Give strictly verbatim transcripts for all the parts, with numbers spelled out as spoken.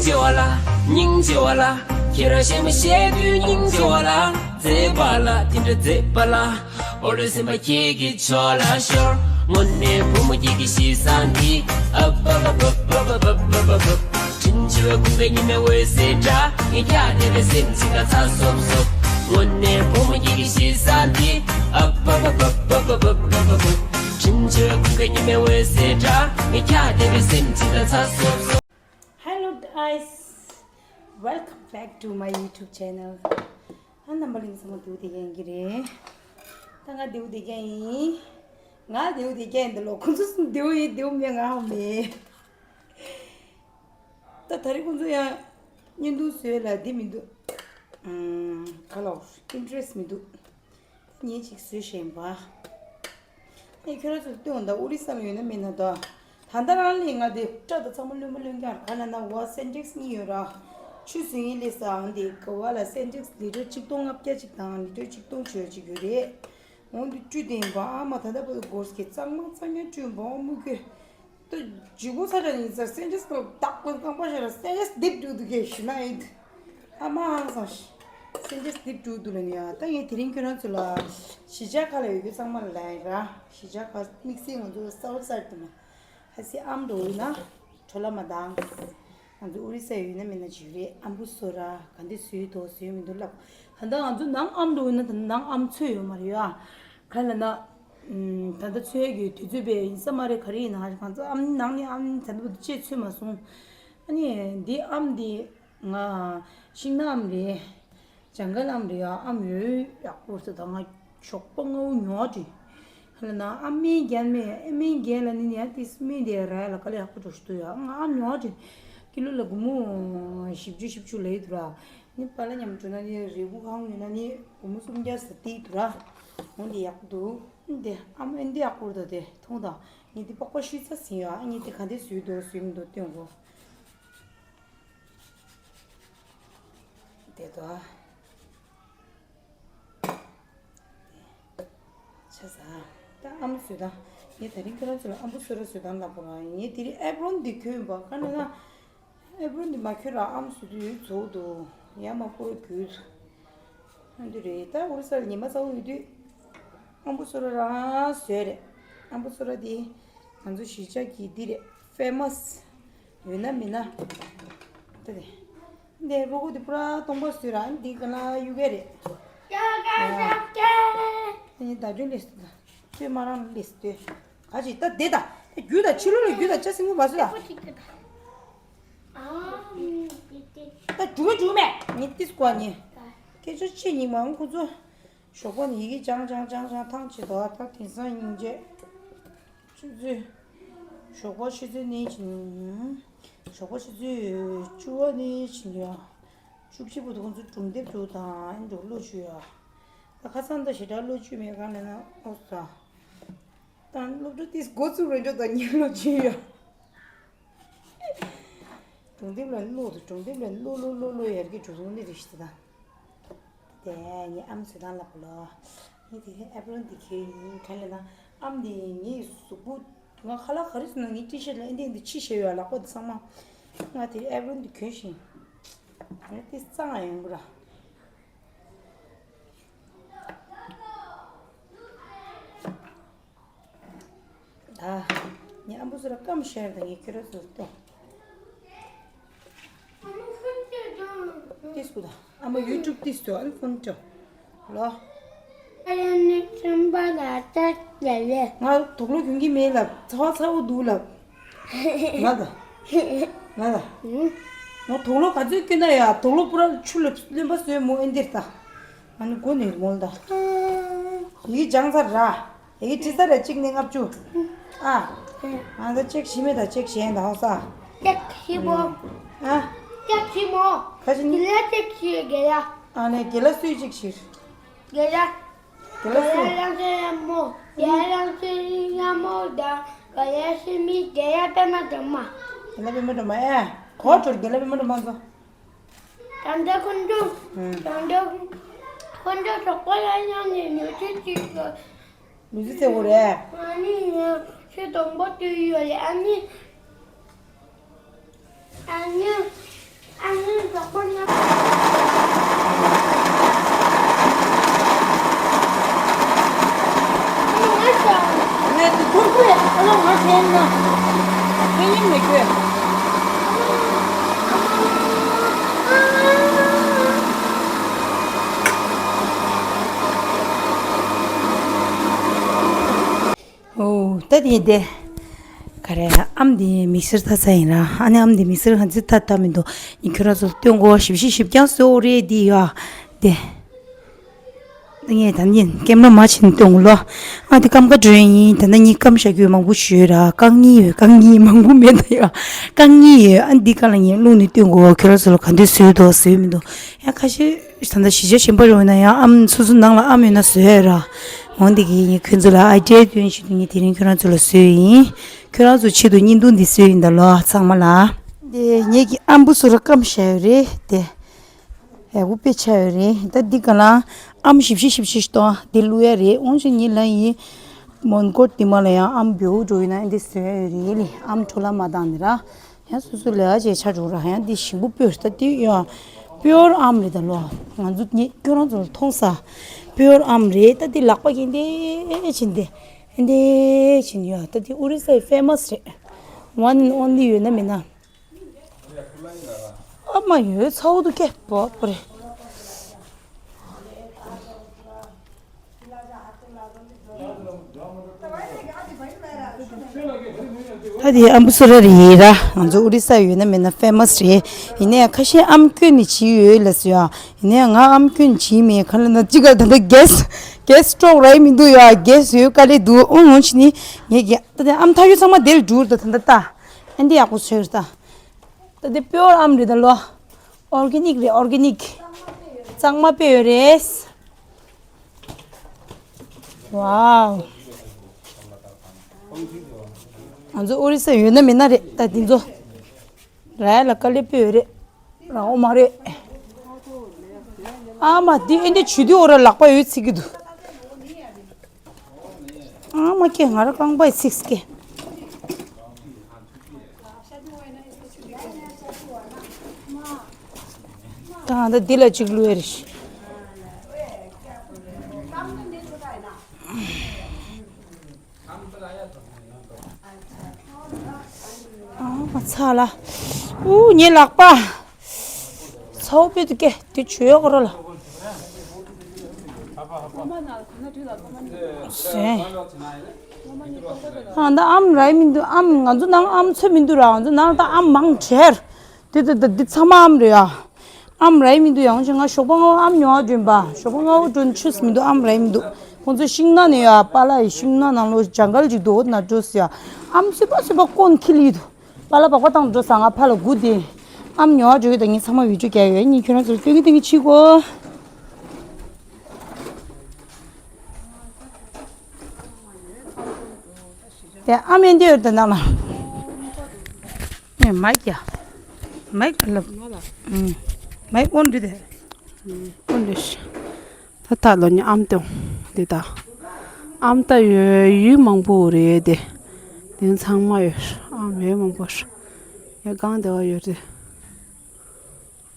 ཆེ་བ་ལ། སྙིང་རྗེ་བ་ལ། ཁྱེད་རང་གཞན་མ་བཤད་དུས་སྙིང་རྗེ་བ་ལ། མཛེས་པ་ལ་དེ་འདྲ་མཛེས་པ་ལ། འོ་རེ་སེམས་པ་ཁྱེད་ཀྱི་ཕྱོགས་ལ་ཤོར། དངོས་གནས་བུ་མོ་ཁྱེད་ཀྱི་གཤིས་བཟང་འདི། ཨ་བ་བ་བ། དྲིན་ཆེ་བའི་ཁུངས་ཀྱི་ཉི་མའི་འོད་ཟེར་འདྲ། ངས་ཀྱང་དེ་འདྲ་སེམས་ཅིག་ལ་ཚ་སོབ་སོབ། དངོས་གནས་བུ་མོ་ཁྱེད་ཀྱི་གཤིས་བཟང་འདི། ཨ་བ་བ་བ། དྲིན་ཆེ་བའི་ཁུངས་ཀྱི་ཉི་མའི་འོད་ཟེར་འདྲ། ངས་ཀྱང་དེ་འདྲ་སེམས་ཅིག་ལ་ཚ་སོབ་སོབ། Hello guys, welcome back to my YouTube channel. ཨ་རྣམ་པ་གླིང་ཚང་མ་བདེ་པོ་བདེ་རྐྱང་ཡིན་གྱི་རེད། ད་ང་བདེ་པོ་བདེ་རྐྱང་ཡིན། ང་བདེ་པོ་བདེ་རྐྱང་ཡིན་འདི་ལོ། ཁོང་ཚོ་བདེ་པོ་ཡིན་བདེ་པོ་མེད་ང་ཧ་མེད། ད་ད་རེས་ཁོང་ཚོ་ཡང་བརྙན་ཐུང་བཟོས་ལ་འདི་མི་འདུག་ཨམ། ག་ལ་ཨིན་ཊི་རེ་སི་མི་འདུག་ངས་ཅིག་བཟོས་ཤེས་པ། ཨེ་ཁྱོད་རང་ཚོ་སྟོན་ད་ཨོ་རི་ས་ལ་ཡོད་ན་མེད་ན་ད། ད་ལྟ་རང་ལས་ང་དེ་སྐྲ་དང་ཚང་མ་བློན་པ་བློན་རྐྱང་ག་ལ་ན་བ། སེན་ཊེག་སི་གཉིས་ཡོད་ར། ཆུ་བཟོས་ཡིན་ལས་ས་འོང་དེ་ག་བ་ལ་སེན་ཊེག་སི་ལི་ཊར་ཆིག་སྟོང་ལྔ་བརྒྱ་ཅིག་དང་ལི་ཊར་ཆིག་སྟོང་ཆོད་ཅིག་ཡོད་རེད། འོང་དུ་བཀྲུས་ཏེ་ཡིན་པ། ཨ་མ་ད་ལྟ་བར་དུ་སྒོར་སྐྱེ་གཙང་མ་གཙང་ཉར་བཀྲུས་པ་འོང་མུ་གེ། ད་ཇུ་གུ་ས་ཆ་ནི་ས་སེན་ཅེས་ཀོ་བདག་པོའི་རྐང་པ་ཞེ་ལ་སེན་ཅེས་རྡིབ་འགྲོ་འདུག་གས་ཞུ་ན་ཡིན། ཨ་མ་ཧང་སང་ཤི། སེན་ཅེས་རྡིབ་འགྲོ་འདུག་ལ་ནི་ཡ། ད་ངས་དེ་རིང་ཁྱོད་རང་ཚོ་ལ་གཞིས་ཆགས་ཁག་ལ་ཡོད་རྒྱུ་ཚང་མ་ལ་ལན་ར། གཞིས་ཆགས་ཁག་དམིགས་བསལ་ང་ཚོ་སའུ་ཐི་སའེ་ཌི་དུ་མ། ཧ་སི་ཨམ་འགྲོ་ཡིན་ན་གྲོ་ལ་མ་དང་། ང་ཚོ་ཨོ་རི་ས་ཡོད་ན་མེད་ན་བྱེད་རེད། ཨམ་བུ་སོ་ར་ག་འདི་བཟོས་འདུག་བཟོས་མི་འདུག་ལབ། ད་ལྟ་ང་ཚོ་ནང་ཨམ་འགྲོ་ཡིན་ན་ད་ནང་ཨམ་ཚོད་ཡོད་མ་རེད་ཡ། ག་ལ་ན། ད་ལྟ་ཚོད་ཀྱི་དུས་ཚོད་པས་ཡིན་ས་མ་རེད། ག་རེ་ཡིན་ན་ཧ་གང་ཚ་ཨམ་ནང་ནས་ཨམ་ད་ལྟ་བུ་ཅེས་ཚོད་མ་སོང་། ཨ་ནི་འདི་ཨམ་འདི་ང་ཤིང་ནགས་ཨམ་རེད། ཇང་གལ་ཨམ་རེད་ཡ། ཨམ་ཡོད་ཡག་པོ་ཟེར། ད་ང་ཞོགས་པ་སྔ་བོ་ཉོ་དྲི་ཧ་ལ་ན་ཨ་སྨན་རྒྱན་མེད། ཨ་སྨན་རྒྱན་ལ་ནི་ཡ་ཏིས་སྨན་དེ་ར་ལ་དཀའ་ལས་ཡག་པོ་འགྲོ་ཞུ་དུ་ཡ། ང་ཨམ་ཉོ་དྲི་ཀི་ལོ་ལ་སྒོར་མོ་བཞི་བཅུ་བཞི་བཅུ་ལས་འདུག་ར། ནི་པཱ་ལགས་མཉམ་དུ་འགྲོ་ན་ནི་རེ་སྒུག་ཁང་ཡོད་ན་ནི་སྒོར་མོ་སུམ་བརྒྱ་ཟེར་ཏེ་འདུག་ར། འོ་འདི་ཡག་པོ་འདུག་འདི་ཨ་མ་ཨེ་འདི་ཡག་པོ་འདུག་དེ་མཐོང་དང་། ངས་འདི་པགས་པ་བཤུས་ཚར་ཟིན་ཡོད། ཨ་ངས་འདི་ག་འདི་བཟོས་འདུག་བཟོས་མི་འདུག་སྟོན་གོ། དེ་དོ། ཆ་ས། ད་ཨམ་བཟོས་དང་། ངས་དེ་རིང་ཁྱོད་རང་ཚོ་ལ་ཨམ་བུ་བཟོ་ར་བཟོས་དང་ལབ་པ་ར། ངས་དེ་རིང་ཨེབ་རོན་འདི་གྱོན་པ་ག་ན་ན། ཨེབ་རོན་འདི་མ་ཁྱོད་རང་ཨམ་བཟོས་དུས་ཡོད་ཚོགས་འདུག་ཡ་མ་པོ་ར་གྱོད་འདུག་ཨ་འདི་རེད། ད་ཨོ་རི་ས་ལ་ཉི་མ་ཚ་བོ་ཡོད་དུས། ཨམ་བུ་བཟོ་ར་རང་བཟོས་རེད། ཨམ་བུ་བཟོ་ར་འདི། ང་ཚོ་གཞིས་ཆགས་ཀྱི་འདི་རེད། ཕེ་མ་སི། ཡོད་ན་མིན་ན། ད་དེ། འདི་རོ་ཁོ་འདི་པུ་ར་སྟོང་པ་བཟོས་ར་འདི་ག་ན་གཡུག་གི་རེད། ཨ་ནི་ད་རྒྱུན་ལས་སུ་ད། ཚོད་མ་རང་ལས་སུ་དེ། ག་ཅི་ད་བསྡད་ད། རྒྱུ་ད་ཕྱི་ལོགས་ལ་རྒྱུ་ད་ཅ་སྲིན་མོ་མ་བཟོས་ད། ད་འགྲུ་མེད་འགྲུ་མེད། ངས་ཏིས་གོ་ནི། སྐད་ཆ་ཅི་ཉིན་མང་ཁོ་ཚོ། ཞོགས་པ་ནས་ཡི་གེ་སྦྱང་སྦྱང་སྦྱང་སྦྱང་ཐང་ཆད་དོ། ད་དེང་སང་སྙིང་རྗེ། ཆུ་ཚོད། ཞོགས་པ་ཆུ་ཚོད་གཉིས་ཕྱིན། ཞོགས་པ་ཆུ་ཚོད་བཅུ་པ་ནས་ཕྱིན་ཡོད། བཅུ་གཅིག་བར་དུ་ཁོང་ཚོ་སྒྲུང་དེབ་འདུག་དང་ཨེ་འགྲོ་བློ་བཅོས་ཡོད། ད་ཁ་སང་ད་ཞེ་དྲག་བློ་བཅོས་མེད་གང་ལས་ན་ཨོ་ས། ད་སློབ་གྲྭ་དེ་འགོ་བཙུགས་རེ་འགྲོ་དང་ཉིན་བློ་བཅོས་ཡོད། སྒྲུང་དེབ་ལ་བློ་དང་སྒྲུང་དེབ་ལ་བློ་བློ་བློ་བློ་ཡར་གྱི་འགྲོ་སོང་ནི་རེ་ཞིག་དང་། དེ་ངའི་ཨམ་བཟོས་སྟངས་ལབ་ལོ། ངས་དེ་རིང་ཨེབ་རོན་འདི་གྱོན་ཡིན་ག་ལ་ན། ཨམ་འདི་ངའི་གཟུགས་པོ། ང་ཁ་ལག་ག་རེ་བཟོས་ན་ངའི་ཊི་ཤར་ཊི་ལ་ཨེ་འདི་འདི་ཕྱི་བཞེས་ཡོད་ལག་པ་འདི་ཚང་མ། ང་དེ་རིང་ཨེབ་རོན་འདི་གྱོན་ཞིང་། ང་དེ་གཙང་ཡང་ཡོང་གི་ར། ད། ངས་ཨམ་བུ་ཚོ་ལ་སྐམ་ཤར་དང་ངས་ཁྱོད་ར་ཚོར་ཏེ། ཏིས་ཀུ་ད། ཨ་མ་ཡུ་ཊུབ་ཏིས་ཏོ་ཨན་ཕོན་ཏོ། ལོ། ཨ་ཡ་ནི་ཁྲིམས་པ་ལ་ལྟ་ལ་ལེ། ང་དུག་ལོག་གྱོན་གྱི་མེད་ལབ། ཚ་བ་ཚ་བོ་འདུག་ལབ། ང་ད། ང་ད། ང་དུག་ལོག་ག་ཚོད་གྱོན་ན་ཡ་དུག་ལོག་པུ་ར་ཆུ་ལ་རློན་པ་བཟོས་མོ་ཨེ་འདིར་ད། ཨ་ནི་མགོ་ནས་མོལ་ད། ཡི་གེ་སྦྱངས་ཚར་ར། ཡི་གེ་བྲིས་ཚར་ར་གཅིག་ནས་ལྔ་བཅུ། ཨ། ང་ད་ཅེག་ཞིམ་མེད་ད་ཅེག་གཞན་ད་ཧོ་ས། ཅེག་ཞིམ་མོ། ཨ། ཅེག་ཞིམ་མོ། ཁ་ཅི་ནི། དེ་ལ་ཅེག་ཞིག་དགེ་ལ། ཨ་ནི་དགེ་ལ་སུས་ཅིག་ཞིག་དགེ་ལ། དགེ་ལ་སུ། དགེ་ལ་རང་ཚེ་ཡག་མོ། དགེ་ལ་རང་ཚེ་ཡག་མོ་ད། དགེ་ལ་ཞིམ་མི་དགེ་ལ་པད་མ་སྒྲོལ་མ། དགེ་ལ་པད་མ་སྒྲོལ་མ་ཨེ། གོ་ཚོར་དགེ་ལ་པད་མ་སྒྲོལ་མ་ཚོ། ད་ལྟ་ཁོང་ཚོ། ཨུམ། ད་ལྟ་ཁོང་ཚོ་གྲོགས་པོ་ལ་གཡང་ནས་ཉོ་ཆས་ཅིག་ལ། ལུས་རྩལ་རྩེ་བོ་རེད། ཨ་ནི་ང་ཚོ་དང་པོ་དུས་ཡོད་ལེ་ཨ་ནི། ཨ་ནི། ཨོ། ད་དེ་དེ། ག་རེ། ཨམ་དེ་མིག་སར་ཐ་ཚ་ཡིན་ར། ཨ་ནི་ཨམ་དེ་མིག་སར་ཧན་ཙི་ཐ་ཐ་མི་འདུག་ཉི་ཁྱོད་རང་ཚོ་སྟོན་གོ་ཞིབ་ཞིབ་ཞིབ་ཀྱང་སོ་རེ་དེ་ཡ། དེ། ངས་ད་ནི་ཀེམ་ར་མ་ཕྱིན་སྟོན་གོ་ལོ། ཨ་དེ་སྐམ་ཀ་འགྲོ་ཡིན། ད་ནི་གཉིས་སྐམ་བཞག་རྒྱུ་མང་པོ་ཞུས་ར། རྐང་གཉིས་ཡོད། རྐང་གཉིས་མང་པོ་མེད་ད་ཡ། རྐང་གཉིས་ཡོད། ཨ་འདི་ག་ལ་ངས་བླུགས་ནས་སྟོན་གོ་ཁྱོད་རང་ཚོ་ལ་ག་འདྲ་བཟོས་འདུག་བཟོས་མི་འདུག་ཡ་ཁ་ཤས། ད་ལྟ་གཞིས་ཆགས་གཞན་པ་རུ་ཡིན་ན་ཡང་ཨམ་སོ་སོ་ནང་ལ་ཨམ་ཡོད་ན་བཟོས་ཡོད་ར། འོན་ཏེ་གི་ངས་ཁྱོད་ཚོ་ལ་ཨའི་ཌི་ཡ་སྟོན་ཞིག་ཏུ་ངས་དེ་རིང་ཁྱོད་རང་ཚོ་ལ་བཟོས་ཡིན། ཁྱོད་རང་ཚོ་ཆེད་དུ་བརྙན་ཐུང་འདི་བཟོས་ཡིན་ད་ལོ་ཚང་མ་ལ། དེ་ངེད་ཀྱི་ཨམ་བུ་སོ་ར་སྐམ་བཞག་ཡོད་རེད་དེ། ཨེ་འུ་དཔེ་ཆ་ཡོད་རེད། ད་འདི་ག་ལ་ཨམ་ཞིབ་ཞིབ་ཞིབ་ཞིབ་གཏོང་འདི་བླུག་ཡ་རེད། འོན་ཞིག་ངེད་ལ་ཡིན། མོན་གྷོ་དེ་མ་ལ་ཡང་ཨམ་བེའུ་འགྲོ་ཡིན་ན་འདི་བཟོས་ཡོད་རེད་ལེ། ཨམ་འཕྲོ་ལ་མ་བཏང་ནི་ར། ཡང་སོ་སོ་ལས་ཀ་བྱས་ཆ་འགྲོ་ར། ཡང་འདི་ཞིམ་པོ་སྤོས་ད་འདི་ཡ། པིའོར་ཨམ་རེད་ད་ལོ། ང་ཚོ་ངས་ཁྱོད་རང་ཚོར་མཐོང་ས། པིའོར་ཨམ་རེད། ད་འདི་ལག་པ་གིས་འདི་བྱིན་ཏེ། འདི་བྱིན་ཡ། ད་འདི་ཨོ་རི་ས་ཡི་ཕེ་མ་སི་རེད། One and only ཡོད་ན་མེད་ན། ཨ་མ་ཡོད་ཚ་བོ་འདུག་སྐད་པོ་པོ་རེད། ད་དེ་ཨམ་བུ་སོ་ར་རེད་ར། ང་ཚོ་ཨོ་རི་ས་ཡོད་ན་མེད་ན་ཕེ་མ་སི་རེད། ཡིན་ནའི་ཁ་ཤས་ཨམ་སྐྱོན་ནི་བྱིས་ཡོད་ལ་སོ་ཡ། ཡིན་ནའི་ང་ཨམ་སྐྱོན་བྱིས་མེད། ག་ལ་ན་ཅི་ག་ད་ལྟ་གེ་སི་གེ་སི་སི་ཊོག་རེད་མི་འདུག་ཡ། གེ་སི་ཡོད་དཀའ་ལས་འདུག་ཨུ་ངོ་ཆི་ནི་ངས་གི་ད་དེ་ཨམ་ཐག་ཆོད་ཚང་མ་དེར་འགྲུར་ད་ད་ད་ད་ཨན་དེ་ཡག་པོ་ཆོད་ད། ད་དེ་པིའོར་ཨམ་རེད་ད་ལོ། ཨོར་གེ་ནིག་རེད། ཨོར་གེ་ནིག་གཙང་མ་དཔེ་ཡོད་རེད། ཝའོ། ང་ཚོ་ཨོ་རི་ས་ཡོད་ན་མེད་ན་རེད། ད་འདི་ཚོ་ར་ཡ་ལ་དཀའ་ལས་དཔེ་ཡོད་རེད། ར་འོ་མ་རེད། ཨ་མ་འདི་ཨེ་འདི་ཇུས་འདི་འོ་ར་ལག་པ་ཡོད་ཚིག་གི་འདུག་ཨ་མ་ཀྱེ་ང་ར་རྐང་པ་ཡི་ཚིག་ཀྱེ། ད་ང་ད་འདི་ལ་གཅིག་བླུགས་ཡ་རེད། ཨ་མ་ཚ་ལ། ཨུ་ངའི་ལག་པ། ཚ་བོ་དཔེ་འདུག་སྐད་དེ་བྱོས་ཡོད་གོ་རོ་ལ། ཟེ། ཨ་ད་ཨམ་ར་ཡི་མི་འདུག་ཨམ་ང་ཚོ་ནང་ཨམ་ཚོད་མི་འདུག་ར། ང་ཚོ་ནང་ད་ཨམ་མང་དྲགས། དེ་དེ་དེ་འདི་ཚང་མ་ཨམ་རེད་ཡ། ཨམ་ར་ཡི་མི་འདུག་ཡང་ཅིག་ང་ཞོགས་པ་སྔ་པོ་ཨམ་ཉོ་བ་འགྲོ་ཡིན་པ། ཞོགས་པ་སྔ་པོ་འགྲོ་ཆོས་མི་འདུག་ཨམ་ར་ཡི་མི་འདུག་ཁོང་ཚོ་ཤིང་ནགས་ནས་ཡ། པཱ་ལགས་ཡི་ཤིང་ནགས་ནང་ལོ་ཇང་གལ་ཅིག་འདུག་འོ་ན་འགྲོ་ཟེར་ཡ། ཨམ་སུས་པ་སུས་པ་ཀོན་ཁྱེར་ཡི་འདུག་པཱ་ལགས་སྦག་སྦག་བཏང་འགྲོ་ས། ང་ཕར་ལ་སྒུག་བསྡད། ཨམ་ཉོ་བ་འགྲོ་གི། ད་ངས་ཚང་མ་བི་ཌིའོ་རྒྱག་ཡོད། ངས་ཁྱོད་རང་ཚོར་སྟོན་གི་སྟོན་གི་བྱེད་གོ། དེ་ཨ་མ་འདི་ཡོད་དེ་ནང་ལ། ཨེ་མ་ཀྱ། མ་ཀྱ་ལབ། ཨུམ། མ་ཀྱ་ཨོན་འདི་དེ། ཨོན་འདི་ཤ། ད་ད་ལོ་ཉི་ཨམ་ཏོང་། འདི་ད། ཨམ་ད་ཡོད་ཡུལ་མང་པོ་རེད་དེ། དེ་ཚང་མ་ཡོད། ཨམ་ཡོད་མང་པོ། ཡ་གང་དེ་བ་ཡོད་རེད།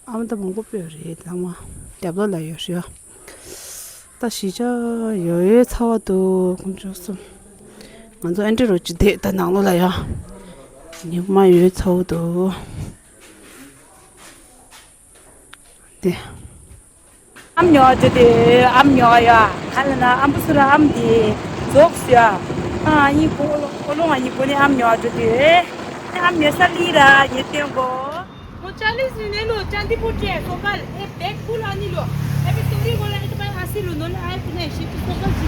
ཨ་མ་ད་མང་པོ་སྤོས་རེད། ཚང་མ་རྒྱབ་ལོགས་ལ་ཡོད་རེད། ད་གཞིས་ཆགས་ཡོད་ཡོད་ཚ་བ་འདུག་ཁོང་ཚོ་གསུམ། ང་ཚོ་ཨན་ཏི་རོ་ཅི་བསྡད་ད་ནང་ལོགས་ལ་ཡ། ཉི་མ་ཡོད་ཚ་བ་འདུག་དེ། ཨམ་ཉོ་བ་འགྲོ་དེ། ཨམ་ཉོ་བ་ཡ། ག་ལ་ན་ཨམ་བུ་སུ་ར་ཨམ་དེ་རྫོགས་སུ་ཡ། ཨ་ཨ་ནི་ཀོ་ཨོ་ལོ་ཨོ་ལོ་ང་གཉིས་པོ་ནི་ཨམ་ཉོ་བ་འགྲོ་དེ། ཨམ་ཉོ་ས་ལི་ར་ཉེ་སྟོན་གོ། वो चालीस नहीं ले लो, चांदीपुर के है, सोकल, एक बैग फुल आनी लो। अभी तोरी बोला है तो भाई अस्सी लो, नोले आए कि नहीं, शिफ्ट सोकल जी।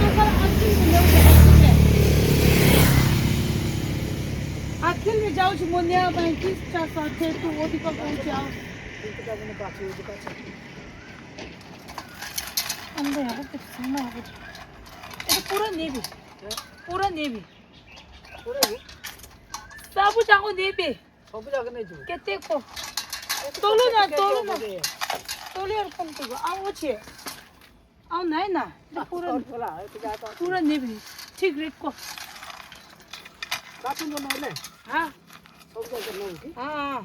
सोकल अस्सी में लो, अस्सी में। आखिर में जाओ जी, मोनिया, भाई, तीस, चार सौ थे, तो वो दिखा कौन से आओ। अंदर यहाँ पर कितना है? ये तो पूरा नेवी। पूरा नेवी। पूरा नेवी। सब कुछ आपको नेवी। ସବୁ ଯାକ ନେଇଯିବୁ। କେତେ କ? ତୋଲୁ ନା, କେତେ ତୋଲୁ ନା। ନେବେ? ତୋଲୁ ଆର କଣ ତୋଲୁ? ଆଉ ଅଛି। ଆଉ ନାଇଁ ନା। ନା, ପୁରା, ତୋର ଗଲା, ଏତିକି ଆଉ ତ ଅଛି। ପୁରା ନେବି। ଠିକ୍ ରେଟ୍ କହ। କାର୍ଟୁନ ନହେଲେ? ହଁ। ସବୁ ଯାକ ନେବୁ କି? ହଁ, ହଁ।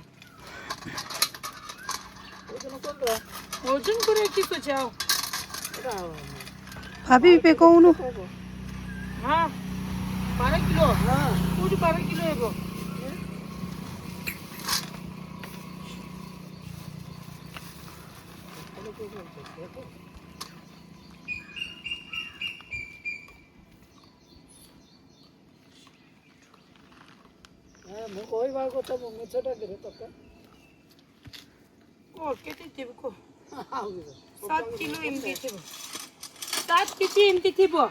वजन करे कि तो जाओ। भाभी पे कौन हो? हाँ, बारह किलो। हाँ। पूरी बारह किलो है वो। हाँ, मैं कोई बार को तो मैं छोटा करे तो कर। को केते देबो को। सात किलो एमडी देबो। सात केजी एमडी देबो।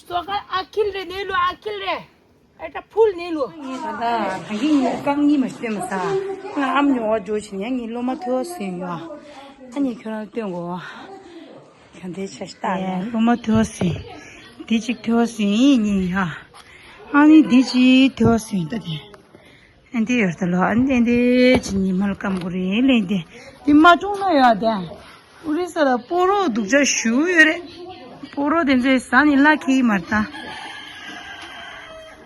सोका आखिल रे नेलो आखिल रे। एटा फुल नेलो। ད་ད་གིན་ངས་རྐང་གཉིས་མ་སྟོན་མ་ས། ང་ཨམ་ཉོ་བ་འགྲོ་ཕྱིན་ཡང་ངའི་སློབ་མ་ཐོས་སོང་ཡོད། ཨ་ནི་ཁྱོད་རང་སྟོན་གོ། ག་འདྲའི་ཆ་ཞིག་ལྟ་ཡ། སློབ་མ་ཐོས་སོང་། འདི་གཅིག་ཐོས་སོང་ཡིན་ཡ། ཨ་ནི་འདི་གཅིག་ཐོས་སོང་ད་དེ། ཨན་ཏེ་ཡོད་ད་ལོ། ཨན་ཏེ་ཨན་ཏེ་ཅི་ཉི་མ་ལ་སྐམ་གོ་རེ་ལེན་ཏེ། དེ་མ་ཀྲུང་ན་ཡོད་དེ། ཨུ་རི་ས་ལ་སྤོ་རོ་སྡུག་ཅག་ཞུ་ཡོད་རེད། སྤོ་རོ་དེ་ཚོས་ཟ་ནི་ལ་ཁེ་ཡི་མར་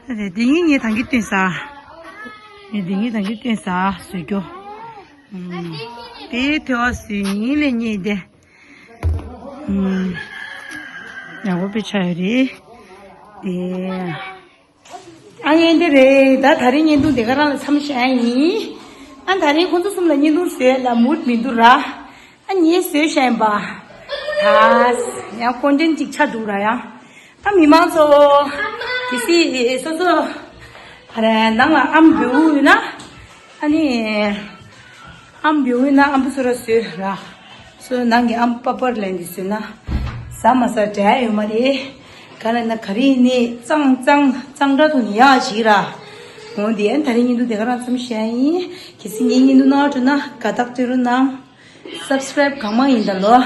ད། དེ་ངས་ངས་ཐང་གི་སྟོན་ས། ངས་དེ་ངས་ཐང་གི་སྟོན་ས་བཟོས་རྒྱོ། དེ་ཐོས་བ་བཟོས་ཡིན་ལེ་ཉེས་དེ། ཡག་པོ་དཔེ་ཆ་ཡོད་རེད། དེ། ཨ་ཡེ་འདི་རེད། ད་ད་རིང་བརྙན་ཐུང་དེ་ག་རང་ལ་མཚམས་བཞག་ཡིན། ཨ་ད་རིང་ཁོང་ཚོ་གསུམ་ལ་བརྙན་ཐུང་བཟོས་ལ་མུར་མི་འདུག་ར། ཨ་ངས་བཟོས་བཞག་ཡིན་པ། ད་ཡང་ཀོན་ཊེན་ཅིག་ཆགས་འདུག་ར་ཡང་། ཨ་མི་མང་ཚོ། གི་སི་སོ་སོ། ཨ་རེ་ནང་ལ་ཨམ་བེའུ་ཡོད་ན། ཨ་ནི། ཨམ་བེའུ་ཡིན་ན་ཨམ་བུ་སོ་ར་བཟོས་ར། སོ་ནང་གི་ཨམ་པ་པར་ལེན་འདི་བཟོས་ན། ཟ་མ་ཟ་འབྲལ་ཡོད་མ་རེད། ག་རེ་ན་ག་རེ་ནི་གཙང་གཙང་གཙང་སྦྲ་དུ་ནི་ཡག་ཞིག་ར། འོ་འདི་ཨན་ད་རིང་བརྙན་ཐུང་དེ་ག་རང་ཙམ་བཤད་ཡིན། གལ་སྲིད་ངའི་བརྙན་ཐུང་ནང་འགྲོ་ན་དགའ་རྟགས་སྤྲོད་རོགས་གནང་། སབ་སི་ཀ་རེབ་གང་མང་ཡིན་ད་ལོ།